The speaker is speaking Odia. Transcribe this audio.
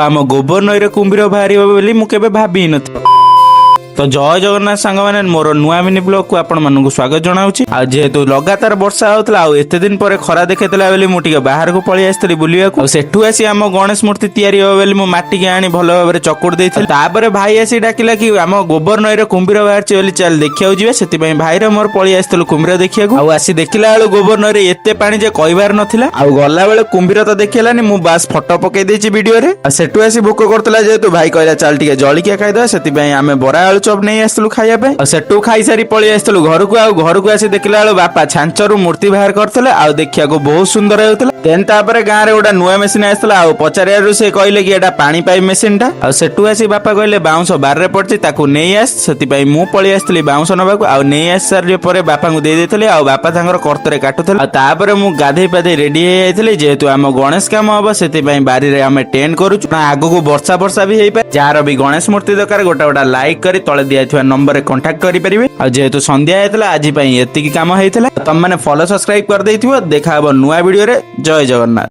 ଆମ ଗୋବର ନଈରେ କୁମ୍ଭୀର ବାହାରିବ ବୋଲି ମୁଁ କେବେ ଭାବି ହିଁ ନଥିଲି। ତ ଜୟ ଜଗନ୍ନାଥ ସାଙ୍ଗମାନେ, ମୋର ନୂଆ ମିନି ବ୍ଲଗକୁ ଆପଣମାନଙ୍କୁ ସ୍ୱାଗତ ଜଣାଉଛି। ଆଉ ଯେହେତୁ ଲଗାତାର ବର୍ଷା ହଉଥିଲା ଆଉ ଏତେ ଦିନ ପରେ ଖରା ଦେଖେଇଥିଲା ବୋଲି ମୁଁ ଟିକେ ବାହାରକୁ ପଳେଇ ଆସିଥିଲି ବୁଲିବାକୁ। ଆଉ ସେଠୁ ଆସି ଆମ ଗଣେଶ ମୂର୍ତ୍ତି ତିଆରି ହବ ବୋଲି ମୁଁ ମାଟିକି ଆଣି ଭଲ ଭାବରେ ଚକୁଡ଼ି ଦେଇଥିଲି। ତାପରେ ଭାଇ ଆସି ଡାକିଲା କି ଆମ ଗୋବର ନଈରେ କୁମ୍ଭୀର ବାହାରିଛି ବୋଲି, ଚାଲ ଦେଖିବାକୁ ଯିବା। ସେଥିପାଇଁ ଭାଇର ମୋର ପଳେଇ ଆସିଥିଲୁ କୁମ୍ଭୀର ଦେଖିବାକୁ। ଆଉ ଆସି ଦେଖିଲା ବେଳକୁ ଗୋବର ନଈରେ ଏତେ ପାଣି ଯେ କହିବାର ନଥିଲା। ଆଉ ଗଲା ବେଳେ କୁମ୍ଭୀର ତ ଦେଖିହେଲାନି, ମୁଁ ବାସ୍ ଫଟୋ ପକେଇ ଦେଇଛି ଭିଡିଓରେ। ଆଉ ସେଠୁ ଆସି ଭୋକ କରୁଥିଲା ଯେହେତୁ, ଭାଇ କହିଲା ଚାଲ ଟିକେ ଜଳିଖିଆ ଖାଇଦବା। ସେଥିପାଇଁ ଆମେ ବରା ଆଳୁ ଚପ ନେଇ ଆସିଥିଲୁ ଖାଇବା ପାଇଁ। ଆଉ ସେଠୁ ଖାଇସାରି ପଳେଇ ଆସିଥିଲୁ ଘରକୁ। ଆଉ ଘରକୁ ଆସି ଦେଖିଲା ବେଳକୁ ବାପା ଛାଞ୍ଚରୁ ମୂର୍ତ୍ତି ବାହାର କରିଥିଲେ ଆଉ ଦେଖିବାକୁ ବହୁତ ସୁନ୍ଦର ହେଉଥିଲା। ଦେନ୍ ତାପରେ ଗାଁରେ ଗୋଟେ ନୂଆ ମେସିନ ଆସିଥିଲା ଆଉ ପଚାରିବାରୁ ସେ କହିଲେ କି ଏଟା ପାଣି ପାଇପ୍ ମେସିନ ଟା। ଆଉ ସେଠୁ ଆସି ବାପା କହିଲେ ବାଉଁଶ ବାରିରେ ପଡିଛି, ତାକୁ ନେଇ ଆସ। ସେଥିପାଇଁ ମୁଁ ପଳେଇ ଆସିଥିଲି ବାଉଁଶ ନବାକୁ। ଆଉ ନେଇ ଆସି ସାରିଲା ପରେ ବାପାଙ୍କୁ ଦେଇ ଦେଇଥିଲି ଆଉ ବାପା ତାଙ୍କର କର୍ତ୍ତରେ କାଟୁଥିଲେ। ଆଉ ତାପରେ ମୁଁ ଗାଧେଇ ପାଧେଇ ରେଡି ହେଇଯାଇଥିଲି। ଯେହେତୁ ଆମ ଗଣେଶ କାମ ହବ, ସେଥିପାଇଁ ବାରିରେ ଆମେ ଟେଣ୍ଟ କରୁଛୁ ନା, ଆଗକୁ ବର୍ଷା ବର୍ଷା ବି ହେଇପାରେ। ଯାହାର ବି ଗଣେଶ ମୂର୍ତ୍ତି ଦରକାର, ଗୋଟେ ଗୋଟେ ଲାଇକ୍ କରି ତଳେ ଦିଆଯାଇଥିବା ନମ୍ବରରେ କଣ୍ଟାକ୍ଟ କରିପାରିବେ। ଆଉ ଯେହେତୁ ସନ୍ଧ୍ୟା ହେଇଥିଲା, ଆଜି ପାଇଁ ଏତିକି କାମ ହେଇଥିଲା। ତମମାନେ ଫଲୋ ସବସ୍କ୍ରାଇବ କରିଦେଇଥିବ। ଦେଖା ହବ ନୂଆ ଭିଡିଓରେ। ଜୟ ଜଗନ୍ନାଥ।